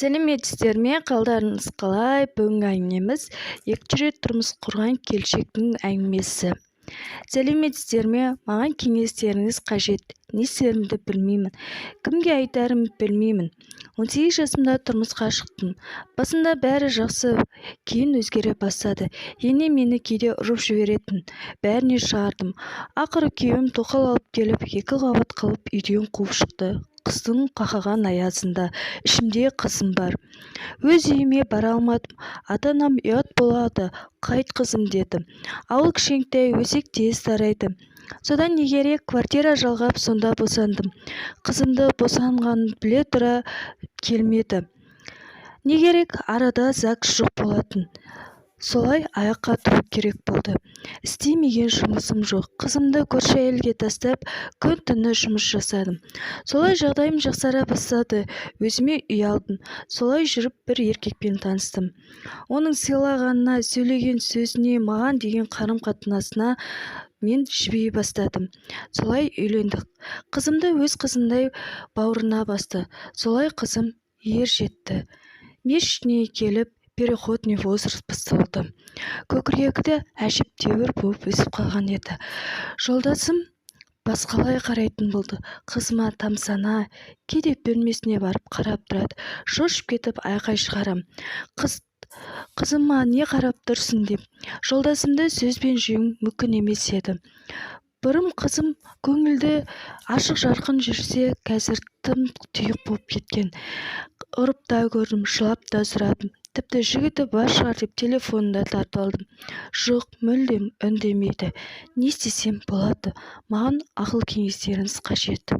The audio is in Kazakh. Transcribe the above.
Сәлеметсіздер ме, қалдарыңыз қалай? Бүгінгі әңгімеміз – екінші рет тұрмыс құрған келіншектің әңгімесі. Сәлеметсіздер ме, маған кеңестеріңіз қажет. Не істерімді білмеймін, кімге айтарымды білмеймін. 18 жасымда тұрмысқа шықтым. Басында бәрі жақсы, кейін өзгере бастады. Енем мені кейде ұрып жіберетін, бәріне шығардым. Ақыры күйеуім тоқал алып келіп, екі қабат қылып үйден қуып шықты. Қыстың қақаған аязында. Ішімде қызым бар. Өз үйіме бара алмадым. Ата-анам «Ұят болады, қайт, қызым», – деді. Ауыл кішкентай, өсек тез тарайды. Содан не керек, квартира жалғап, сонда босандым. Қызымды босанғанын біле тұра келмеді. Не керек, арада ЗАГС жоқ болатын. Солай аяққа тұру керек болды. Істемеген жұмысым жоқ. Қызымды көрші әйелге тастап, күн-түні жұмыс жасадым. Солай жағдайым жақсара бастады. Өзіме үй алдым. Солай жүріп бір еркекпен таныстым. Оның сыйлағанына, сөйлеген сөзіне, маған деген қарым-қатынасына мен жіби бастадым. Солай үйлендік. Қызымды өз қызындай бауырына басты. Солай қызым ер жетті. Месячный келіп, переходный возраст басталды. Көкірегі де әжептәуір болып өсіп қалған еді. Жолдасым басқалай қарайтын болды. Қызыма тамсана, кейде бөлмесіне барып қарап тұрады. Шошып кетіп, айқай шығарам. «Қызыма не қарап тұрсың?» – деп. Жолдасымды сөзбен жеу мүмкін емес еді. Бұрын қызым көңілді, ашық-жарқын жүрсе, қазір тым тұйық болып кеткен. Ұрып та көрдім, жылап та сұрадым. Тіпті жігіті бар шығар деп телефонын да тартып алдым. Жоқ, мүлдем үндемейді. Не істесем болады? Маған ақыл-кеңестеріңіз қажет.